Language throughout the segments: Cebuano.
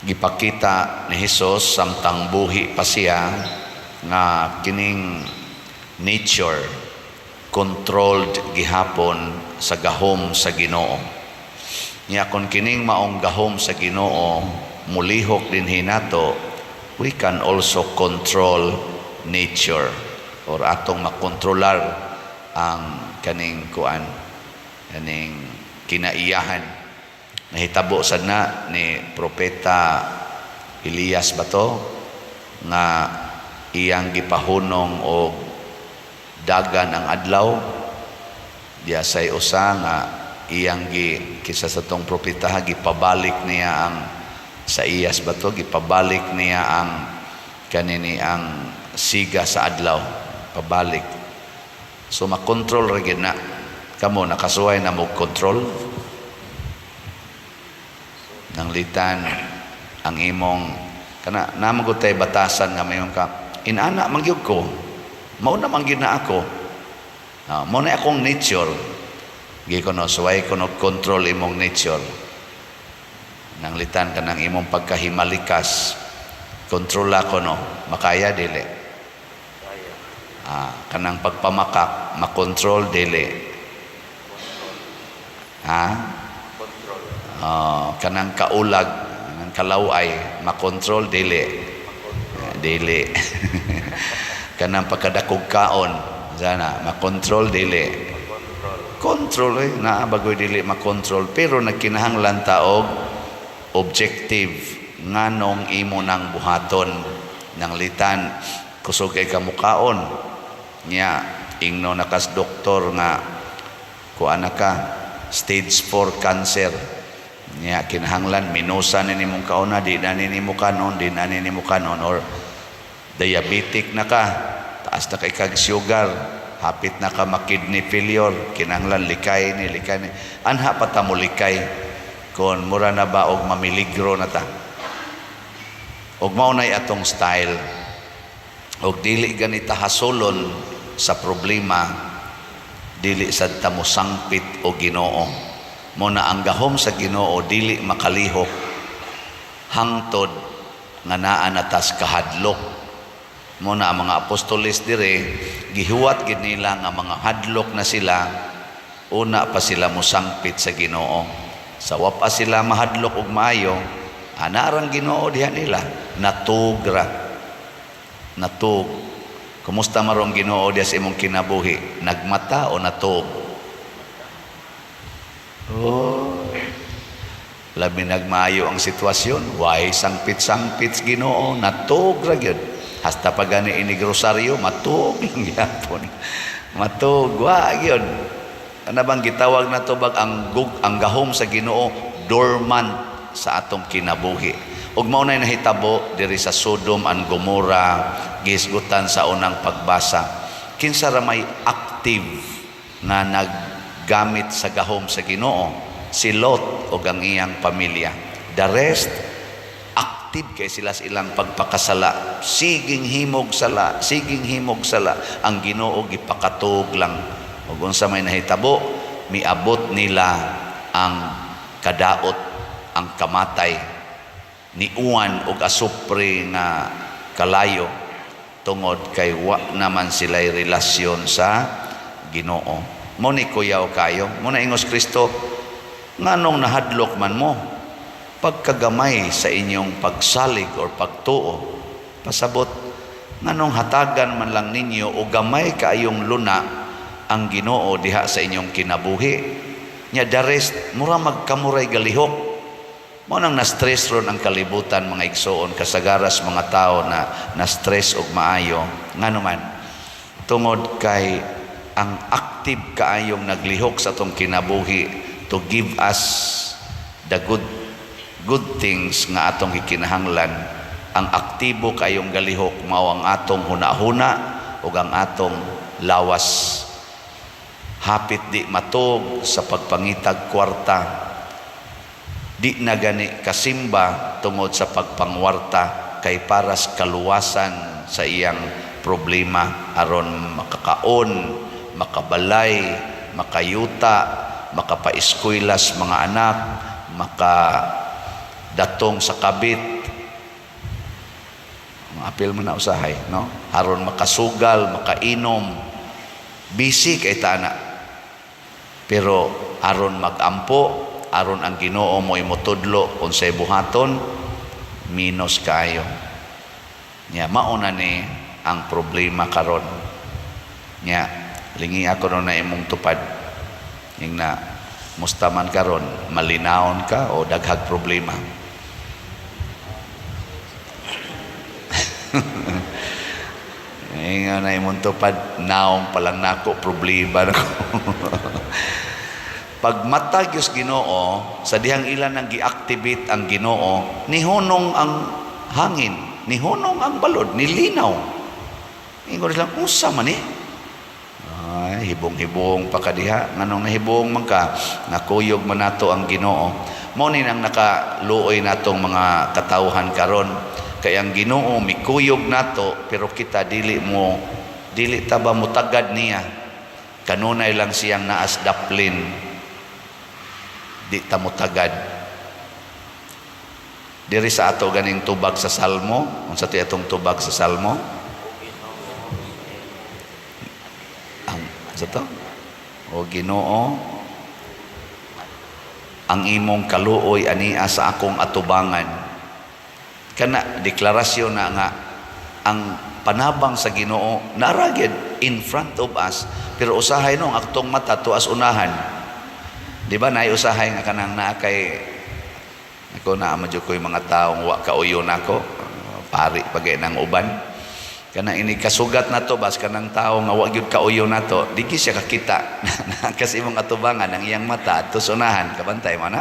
Gipakita ni Hesus samtang buhi pa siya nga kining nature controlled gihapon sa gahom sa Ginoo. Nya kon kining maong gahom sa Ginoo mulihok dinhi nato, we can also control nature or atong makontrolar ang kaning kuan, kaning kinaiyahan. Nahitabo sad na ni Propeta Elias ba to nga iyang gipahunong og dagan ang adlaw diya say usa nga iyang gi kisa sa tong propeta, gipabalik niya ang sa iyas ba to, gipabalik niya ang kanini, ang siga sa adlaw, pabalik. So makontrol ra gyud na. Kamo, nakasuway na mo control nanglitan ang imong kana naa tay batasan nga mayon ka, "Inana man gyud ko, mao na man gyud na ako, mao na akong nature." Gi ko no, suway ko no control imong nature. Nanglitan ka ng imong pagkahimalikas, kontrola ko no, makaya dili? Kanang pagpamakak, makontrol dili? Ha? Kanang kaulag, kanang kalaway, makontrol dili? Dili. Kanang pagkadakog kaon sana, makontrol dili? Control eh. Naa bagoy dili makontrol, pero nagkinahanglan ta og objective nganong imo nang buhaton. Nanglitan kusog kay kamukaon nya ingno nakas doktor nga kuan na ka, stage 4 cancer. Nya kinahanglan minusa ni nimong kaona, di na ni nimo kanon, di na ni nimo kanon, or diabetic na ka, taas na kay kag sugar, hapit na ka ma-kidney failure, kinahanglan likay ni, likay ni. Anha pa ta mo likay kon mura na ba og mamiligro na ta? Og mao nay atong style og dili ganita hasulon sa problema, dili sad ta mo sangpit og Ginoo. Mo na ang gahom sa Ginoo dili makalihok hangtod nga naa na tas kahadlok. Mo na ang mga apostoles dire, gihuwat gid nila nga mga hadlok na sila, una pa sila mosangpit sa Ginoo. Sa wa pa sila mahadlok og maayo, anarang Ginoo diha nila, natugra, natug. Kumusta marong Ginoo diha sa imong kinabuhi? Nagmata o natug? Oh, labi nagmaayo ang sitwasyon, why sangpit-sangpit sa Ginoo, natug ra gyud. Hasta pa gani inig rosaryo, matug lang gyapon. Matug, wa gyud. Ano bang gitawag na to bag ang gahom sa Ginoo dormant sa atong kinabuhi? Ug mao nay nahitabo diri sa Sodom and Gomorrah, gihisgutan sa unang pagbasa. Kinsa ra may active nga naggamit sa gahom sa Ginoo? Si Lot ug ang iyang pamilya. The rest, active kay sila sa ilang pagpakasala. Siging himog sala, siging himog sala. Ang Ginoo gipakatug lang. Ug unsa may nahitabo, miabot nila ang kadaot, ang kamatay. Niuwan og asupre nga kalayo tungod kay wa naman sila'y relasyon sa Ginoo. Mo ni kuyaw kayo, mo na ingos Kristo, "Nganong nahadlok man mo? Pagkagamay sa inyong pagsalig or pagtuo." Pasabot, nganong hatagan man lang ninyo o gamay kaayong luna ang Ginoo diha sa inyong kinabuhi? Nya the rest, mura magkamuray galihok. Mo nang na-stress ron ang kalibutan, mga igsoon, kasagaras mga tao na na-stress og maayo. Ngano man? Tungod kay ang active kaayong naglihok sa atong kinabuhi to give us the good good things nga atong gikinahanglan, ang aktibo kayong galihok mao ang atong hunahuna ug ang atong lawas. Hapit di matug sa pagpangitag kwarta, di na gani kasimba tungod sa pagpangwarta kay para sa kaluwasan sa iyang problema, aron makakaon, makabalay, makayuta, makapaeskuylas mga anak, makadatong sa kabit. Apil man na usahay, no? Aron makasugal, makainom, busy kay tana. Pero aron magampo, aron ang Ginoo mo imutudlo unsay buhaton, minus kayo. Nya mao na ni ang problema karon. Nya lingi ako no na imong tupad. Ing na musta man karon, malinawon ka o daghag problema? Ingon na imong tupad, naong pa lang nako, problema nako. Pag matag yus Ginoo, sa dihang ilan ang gi-activate ang Ginoo, nihunong ang hangin, nihunong ang balod, nilinaw. Ingon lang, usa man eh. Ay, hibong-hibong pa ka diha. Nganong nahibong man ka, nakuyog man nato ang Ginoo. Mao ni ang nakaluoy natong mga katawhan karon. Kay ang Ginoo mikuyog nato, pero kita dili mo, dili ta ba mutagad niya. Kanunay lang siyang naas daplin. Di ta mutagad. Diri sa ato ganing tubag sa Salmo, unsa ti atong tubag sa Salmo? Ang sa to? O Ginoo, ang imong kaluoy ania sa akong atubangan. Kana deklarasyon na nga ang panabang sa Ginoo naa gyud in front of us, pero usahay no ang atong mata tuas unahan. Di ba naay usahay nga kanang naa kay ako na man jud ko'y mga taong wa kauyon nako, pari pagay ng uban. Kana ini kasugat na to bas kanang tao nga wa gyud kauyon nato, di gyud siya kakita. Kasi imong atubangan ang iyang mata adto sa unahan, kabantay mo na.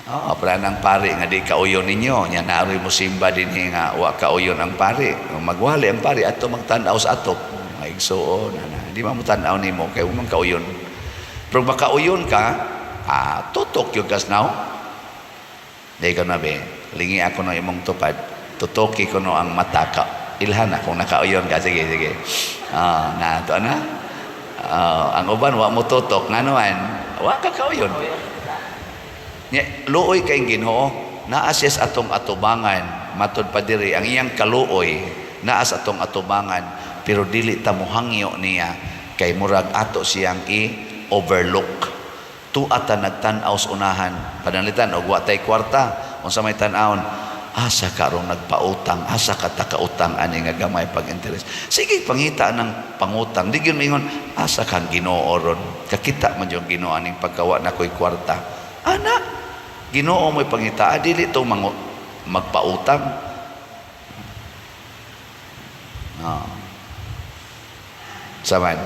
Oo, para ng pari nga di kauyon ninyo, nya naaroy mo simba dinhi nga wa kauyon ang pari. Magwali ang pari adto magtan-aw sa atop. Mga igsuon na, na. Di ba mo tan-aw nimo kay wa man kauyon. Pero makauyon ka, tutok yung kas now. Di ka na be, lingi ako no imong tupad. Tutoki ko no ang mata ka. Ilhan na kung nakauyon ka. Sige, sige. Na, to na. Ang uban, wa mo tutok. Nga naman, wa ka kauyon. Nya, luoy kay Ginoo, naa siya sa atong atubangan, matod pa diri ang iyang kaluoy, naa sa atong atubangan, pero dili ta mohangyo niya kay murag ato siyang i-overlook. Tuwa ta nagtan-aw sa unahan, pananglitan og wa tay kwarta, unsa may tan-awon, asa ka rong nagpautang, asa ka ta kautang ani nga gamay pag-interes. Sige, pangita ng pangutang, di gyud moingon asa kang Ginoo ron. Kakita man yung Ginoo aning pagkawa na ko'y kwarta. Ana, Ginoo mo'y pangita, dili to magpautang. Oh. Saman,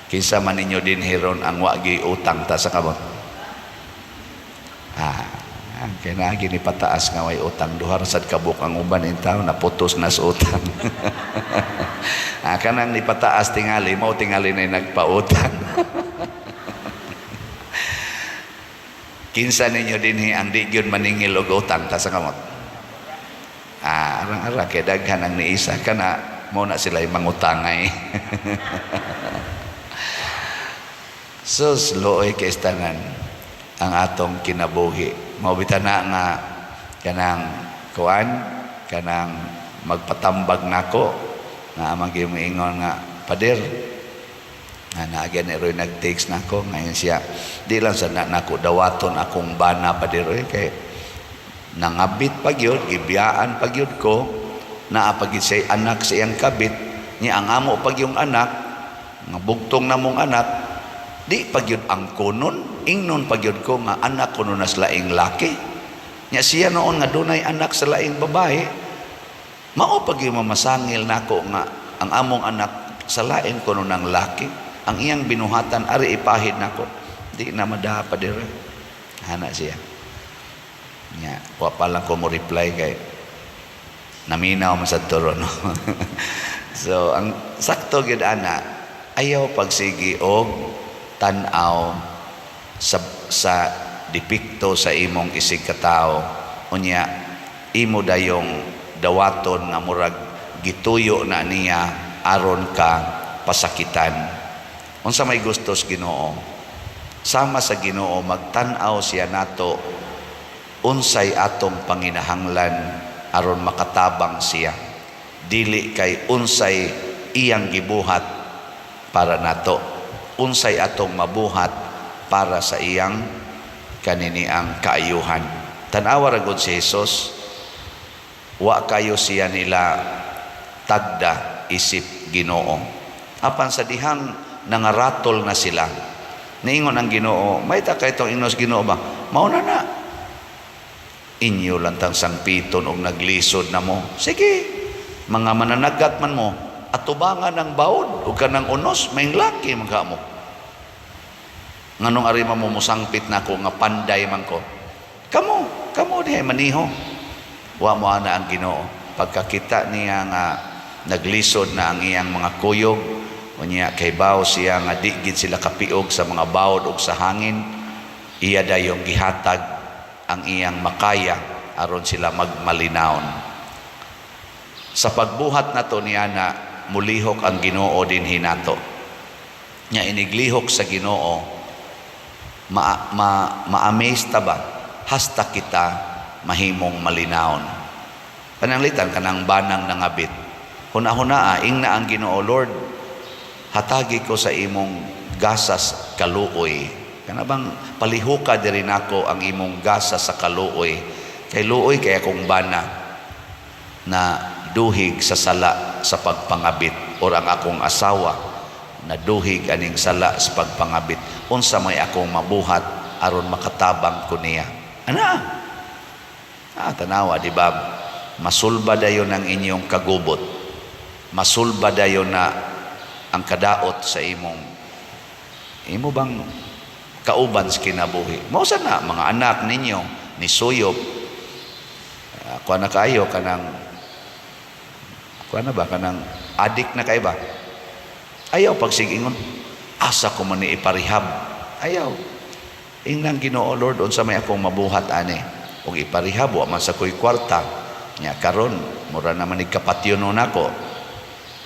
kinsa man ninyo din hiron ang wa gyud utang ta sa kamot? Kaya naagi ni pataas nga way utang, duha ra sad kabuk ang uban in taon naputos na sa utang. Kanang ni pataas tingali mao tingali na nagpautang. Kinsa ninyo dinhi ang di gyud maningil og utang ta sa kamot? Arang-ara kay daghan ang niisa kana mao na sila mangutangay. Sus, luoy kay tanan ang atong kinabuhi. Mao bitaw na nga kanang kuan, kanang magpatambag nako na amang giingon nga pader nga naagyan ni Roy nag-text nako ngayon siya di lang sa na nako dawaton akong bana pader oy kay nangabit pa gyud, gibiyaan pa gyud ko, naa pa gyud siya anak sa iyang kabit niya, ang amo pa gyud anak nga bugtong namong anak di pa gyud ang kunon, ingnon pa gyud ko nga anak kuno nas laing laki niya, siya noon nga dunay anak sa laing babae, mao pa gyud mamasangil nako nga ang among anak sa lain kuno ng laki, ang iyang binuhatan ari ipahid nako, di na madaha pa dire. Hana siya nya, wa pa lang ko mo reply kay naminaw man sa turo, no? So ang sakto gyud ana, ayaw pagsigi og tan-aw sa depekto sa imong isig katawo, unya imo dayong dawaton nga murag gituyo na niya aron ka pasakitan. Unsa may gustos Ginoo? Sama sa Ginoo magtan-aw siya nato unsay atong panginahanglan aron makatabang siya, dili kay unsay iyang gibuhat para nato, unsay atong mabuhat para sa iyang kaniniang kaayuhan. Tan-awa ra gud si Jesus, wa kayo siya nila tagda isip Ginoo. Apan sa dihang nangaratol na sila, niingon ang Ginoo, may ta kay itong ingnos Ginoo ba, mao na na inyo lang tang sangpiton og naglisod na mo. Sige, mga mananagat man mo, atubangan ng baod ug kanang unos, may laki man ka mo. Nganong ari mo mosangpit nako nga panday man ko? Kamo, kamo dihay maniho. Wa mo ana ang Ginoo. Pagkakita niya nga naglisod na ang iyang mga kuyog, unya kay baw siya nga di gid sila kapiog sa mga bawod ug sa hangin, iya dayong gihatag ang iyang makaya aron sila magmalinawon. Sa pagbuhat nato niya na mulihok ang Ginoo dinhi nato. Nya iniglihok sa Ginoo, ma, ma, ma-amaze ta ba hasta kita mahimong malinawon. Pananglitan kanang banang nangabit. Huna-hunaa, ingna ang Ginoo, "Lord, hatagi ko sa imong gasas kaluoy. Kana bang palihuka diri nako ang imong gasa sa kaluoy. Kay luoy kay akong bana na duhig sa sala sa pagpangabit or ang akong asawa na duhig aning sala sa pagpangabit. Unsa may akong mabuhat aron makatabang ko niya?" Ana? Ah, tanawa, di ba? Masulba dayon ang inyong kagubot. Masulba dayon na ang kadaot sa imong imo bang kauban sa kinabuhi. Mao sa na mga anak ninyo ni suyop. Kuha na kayo kanang kuha na ba kanang adik na kay ba? Ayaw pagsigingon. Asa ko man ni iparehab. Ayaw. Ingnan Ginoo, "Lord, unsa may akong mabuhat ani? Ug iparehab, wa man sa ko'y kwarta. Nya karon mura naman ni kapatyon nako.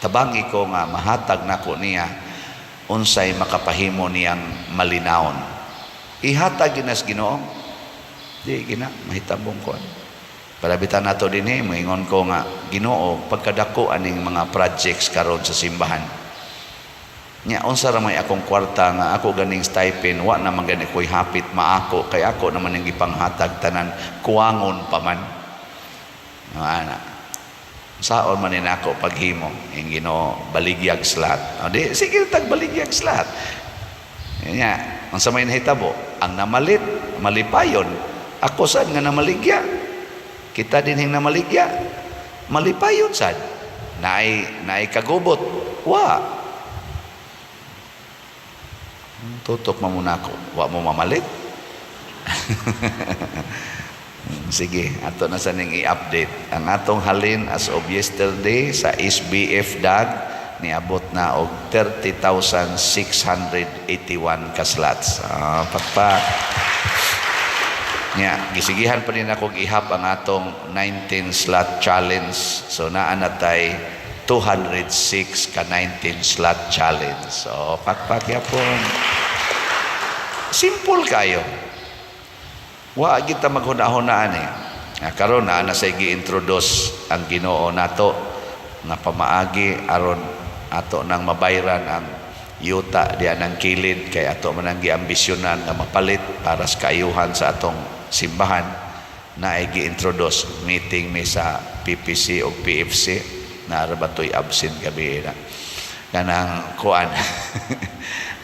Tabangi ko nga mahatag nako niya unsay makapahimo niyang malinawon." Ihatag ginas Ginoo. Di gina mahitabong ko. Para bitan nato dinhi, moingon ko nga, "Ginoo, pagkadako aning mga projects karon sa simbahan. Nya unsa ra may akong kwarta nga ako ganing stipend, wa naman gani ko'y hapit maako kay ako naman ang gipanghatag tanan, kuwangon pa man." Ana. Saon man ni nako paghimo ing Ginoo, baligyag slot. O di sige tag baligyag slot. Nya, unsa may nahitabo? Ang namalit malipayon. Ako sad nga namaligya. Kita din hing namaligya. Malipayon sad. Naay naay kagubot. Wa. Tutok mo muna ako. Wa mo mamalit. Sige, ato na sa ning i-update. Ang atong halin as of yesterday sa SBF DAG niabot na og 30,681 ka slots. Ah, pakpak. Nya, gisigihan pa din ako ihap ang atong 19 slot challenge. So naa na tay 206 ka 19 slot challenge. So pakpak yapon. Simple kayo. Wa kita maghuna-hunaan eh. Nga karon na na sa gi-introduce ang Ginoo nato nga pamaagi aron ato nang mabayran ang yuta diyan ang kilid kay ato man ang giambisyonan nga mapalit para sa kaayuhan sa atong simbahan na ay gi-introduce. Meeting mi sa PPC o PFC na ra ba to'y absent gabi na kanang kuan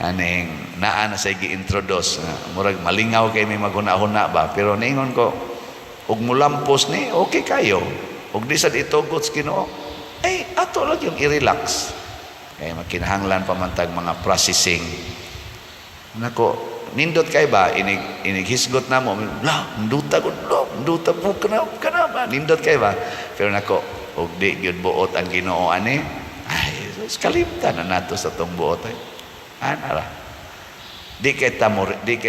aning naa na sa gi-introduce. Murag malingaw kay may maghuna-huna ba, pero niingon ko og mulampos ni okay kayo og di sad itugot sa Ginoo ay ato lang yung i-relax kay makinahanglan pa man tag mga processing. Nako, nindot kay ba inig inig hisgot na mo, la nduta ko, la nduta po kana kana ba, nindot kay ba? Pero nako, og di gyud buot ang Ginoo ani, ay sus, kalimtan na nato sa tong buot ay ana ra. Di kay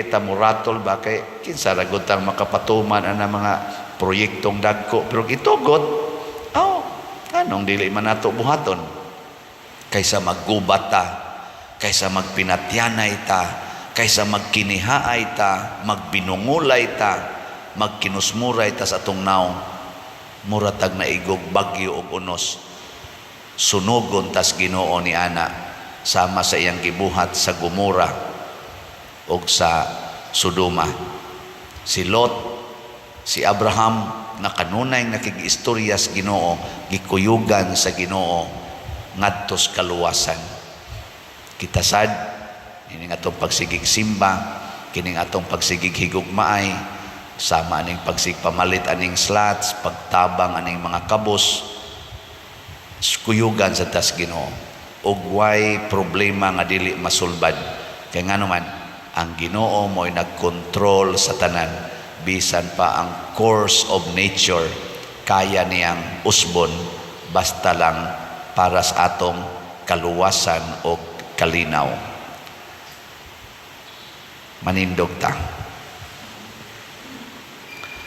ta moratol ba kay kinsa ra gud tang makapatuman ana mga proyektong dagko, pero gitugot, aw anong dili man nato buhaton kaysa maggubat ta, kaysa magpinatyanay ta, kaysa magkinihaay ta, magbinungulay ta, magkinusmuray ta sa atong naong. Mura tag naigog bagyo og unos. Sunugon tas Ginoo ni ana sama sa iyang gibuhat sa Gomora og sa Sodoma. Si Lot, si Abraham na kanunay nakig-istorya sa Ginoo, gikuyugan sa Ginoo ngadtos kaluwasan. Kita sad kining atong pagsigig simba, kining atong pagsigig higugmaay, sama aning pagsigpamalit aning slots, pagtabang aning mga kabos, kuyugan sa tas Ginoo. Ug way problema nga dili masulbad. Kay ngano man, ang Ginoo mo'y nagkontrol sa tanan, bisan pa ang course of nature kaya niyang usbon basta lang para sa atong kaluwasan o kalinaw. Manindog ta.